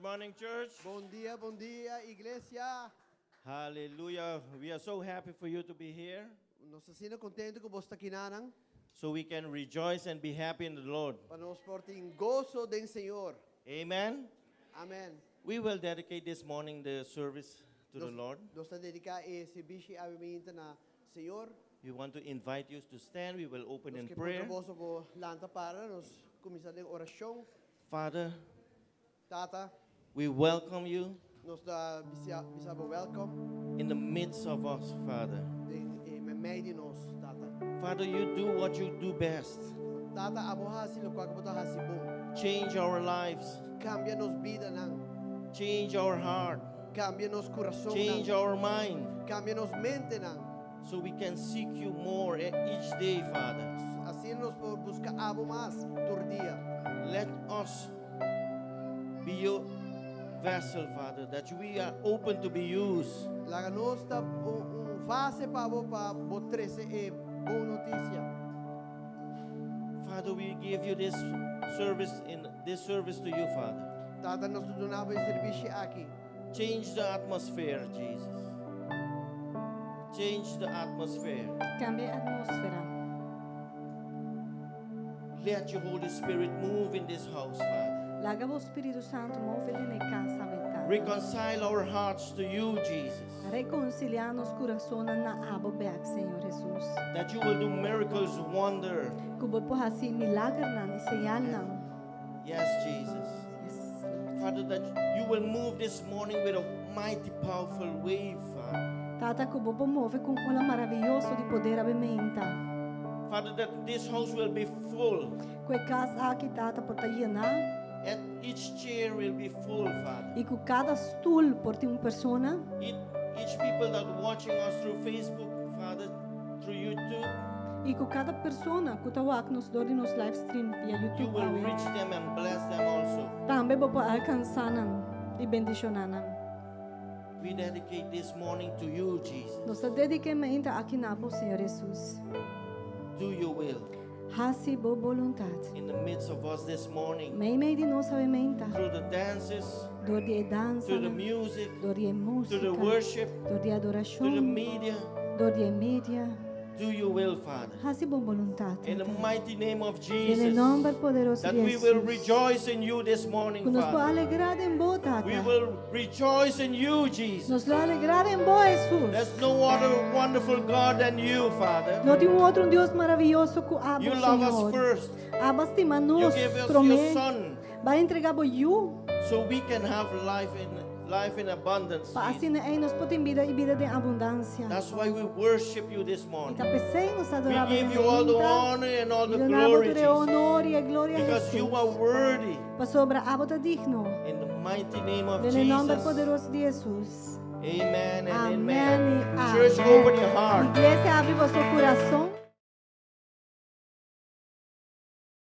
Good morning, church. Bon dia, bon dia, iglesia. Hallelujah. We are so happy for you to be here Nos ta asina kontentu ku boso ta akinan. So we can rejoice and be happy in the Lord. Pa nos por tin goso den Señor. Amen. Amèn. We will dedicate this morning the service to the Lord. Nos ta dediká e servisio awe mainta na Señor. We want to invite you to stand. We will open Nos in ke prayer. puntra boso pa lanta para, nos kuminsá den orashon. Father, Tata, we welcome you nos ta bisa bisa bo welcome in the midst of us, Father. den e meimei di nos, Tata. Father, you do what you do best. Tata, abo hasi loke bo ta hasi bon. Change our lives, Kambia nos bidanan. Change our heart, Kambia nos kurason. Change our mind, Kambia nos mentenan. So we can seek you more each day, Father. Asina nos por buska abo mas tur dia. Let us be your vessel, Father, that we are open to be used. Laga nos ta un, un vaso pa bo pa bo trese e bon notisia. Father, we give you this service in this service to you, Father. Tata, nos ta duna bo e servisio aki. Change the atmosphere, Jesus. Change the atmosphere. Kambia e atmósfera. Let your Holy Spirit move in this house, Father. Laga bo Spiritu Santu move den e kas aki, Tata. Reconcile our hearts to you, Jesus. Rekonsiliá nos kurasonnan na abo bèk, Señor Jesus. That you will do miracles, wonder. Ku bo por hasi milagernan i señalnan. Yes, Jesus. Yes, Lord. Father, that you will move this morning with a mighty, powerful wave, Father. Tata, ku bo por move ku un ola maravioso di poder awe mainta. Father, that this house will be full. Ku e kas aki, Tata, por ta yená. And each chair will be full, Father. I ku kada stul por tin un persona. Each people that watching us through Facebook, Father, through YouTube, I ku kada persona ku ta wak nos dor di nos live stream via you YouTube will awe. Reach them and bless them also. Tambe bo por alkansá nan i bendishoná nan. We dedicate this morning to you, Jesus. Nos ta dediká e mainta aki na bo, Señor Jesus. Do your will Hasi bo boluntat. In the midst of us this morning. Meimei di nos awe mainta. Through the dances, Dor di e dansa, through the music, dor di e through the músika, worship, dor di through the adorashon, media. Dor di e media. Do your will, Father. Hasi bo boluntat. In the mighty name of Den Jesus. nòmber poderoso That di we will Jesus. Rejoice in you this morning, Ku nos por Father. alegrá den bo, Tata. We will rejoice in you, Jesus. Nos lo alegrá den bo, Jesus. There's no other wonderful God than you, Father. No tin un otro Dios maravioso ku abo, You love us Señor. first. Abo a stima You nos gave us your promé. Son B'a entregá bo yu. So we can have life in abundance. Pa Jesus. asina ei nos por tin bida i bida den abundansia. That's why we worship you this morning. I ta p'esei nos We ta adorá give you all the honor and all the glory, E Jesus. honor i e gloria, Because you Jesus. are worthy. Pasobra abo ta digno. In the mighty name of Den nòmber Jesus. poderoso di Jesus. Amen and Amèn amen. i Church, amèn. open your heart. Iglesia, habri boso kurason.